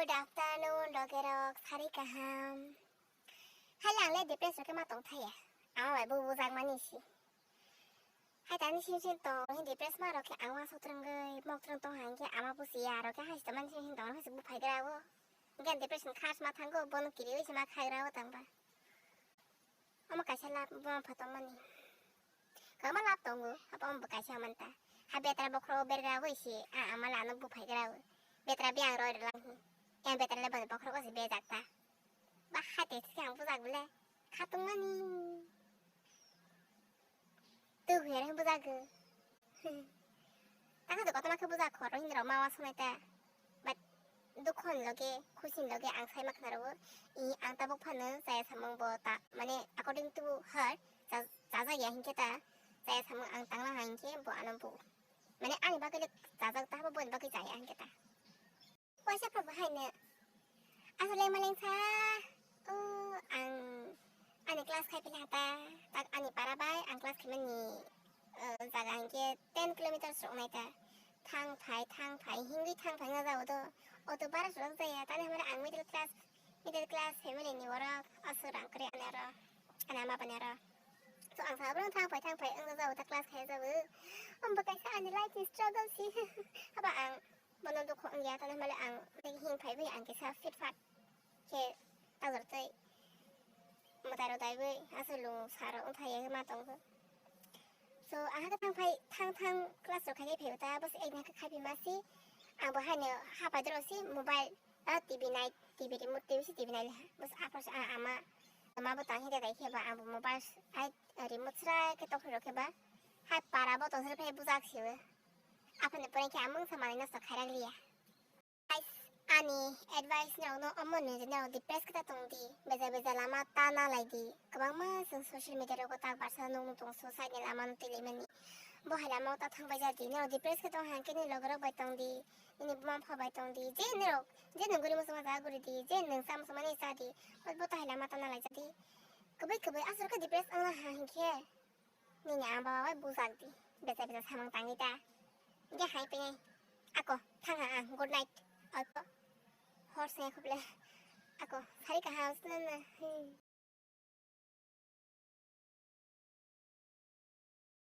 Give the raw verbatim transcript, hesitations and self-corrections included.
Good afternoon, logerok, sari kaham. Hai lang le depress rok khe ma tong thaya. Ama bai bo bujak mani si. Hai tani sin sin tong, hin depress ma rok khe ang wa sotrang goi, mok trong tong hang khe ama bo si ya rok khe hai sta mani sin sin tong, hai se bu phai gra o. Gen depression khas ma thango, bono kiri oi se ma khai gra o tang ba. Omo kaisa lab bo pha tongmani. Kwbangma lab tongo, abo omo bo kaisa manta. Ha betra bokhro bergra oi se, a ama lano buphai gra o. Betra biyang roi rwlang hi. Yang betra le bokhro ko se bejak ta. Ba ha te se ang bujak bole. Kha tongmani. Tu huya re bujak. Tang khe kotorma khe bujak khoro hinwi rok ma uansuknai ta. But dukho ni loge, khusi ni loge ang sai ma khna rwo. I ang tabuk phano chaya samung bo ta, mane according to her, cha-, chajak ya hinkhe ta, chaya samung ang tangna ha hinkhe bo ano bo. Mane ani bagwi le chajak ta, bo boni bagwi chaya hinkhe ta. Waisa pha bo haino. Aswk le maleng sa, o, ang ani class khai pili hata, tak ani para bai ang class khaimani, o, jaga hinkhe ten kilometers rok nai ta. Thang phai, thang phai, hingwi thang phai wngya jao do. Auto bara rok jaya, tani hamari ang middle class, middle class family ni borok, aswk rang kwrwi ani aro, ani ama bani aro. So ang sa abono thang phai, thang phai wngya jao ta class khai jao. Omo bo kaisa ani life ni struggle si. Haba ang Bono dukho wngya, tani hwnba le ang tei hing phai bai ang kisa fit fat khe tajor tei mwtai rok daiwi aswk lung saro wngthai ma tongo. So, aha khe thang phai, thang thang class rok khai phai ta, bwswk ekna khe khai phi ma si, ang bo haino ha pai doro si mobile, ah, T V nai, T V remote twi si T V nai le ha, bwswk aphuru se ah ama, ama bo tang hede dai khe ba ang bo mobile ai remote sra khe tokhe rok khe ba, hai para bo tong sra phai bujak si o. Aphano pore khe ang mungsa manwi nosto khairang liya. Guys, ani advice norokno omo ni je norok depress khe ta tong di, beja beja lama ta na lai di. Kwbangma chwng social media rogo tak barsa nukmung tong suicide ni lama no twilaimani. Bo hai lama o ta thangbai ja di, norok depress khe tong hang khe nini logorok bai tong di, nini buma bupha bai tong di, je norok je nwng guri muchungma jaga guri di, je nwng cha muchungmani cha di, bo ta hai lama ta na lai ja di. Kwbwi kwbwi aswk khe depress wngna ha hinkhe. Nini ama baba bai bujak di, beja beja samung tangwi ta. Hingke hai pini. Ako, thang ha ang, good night. Ako, hor se khuble. Ako, sari kaham swnamna. Hmm.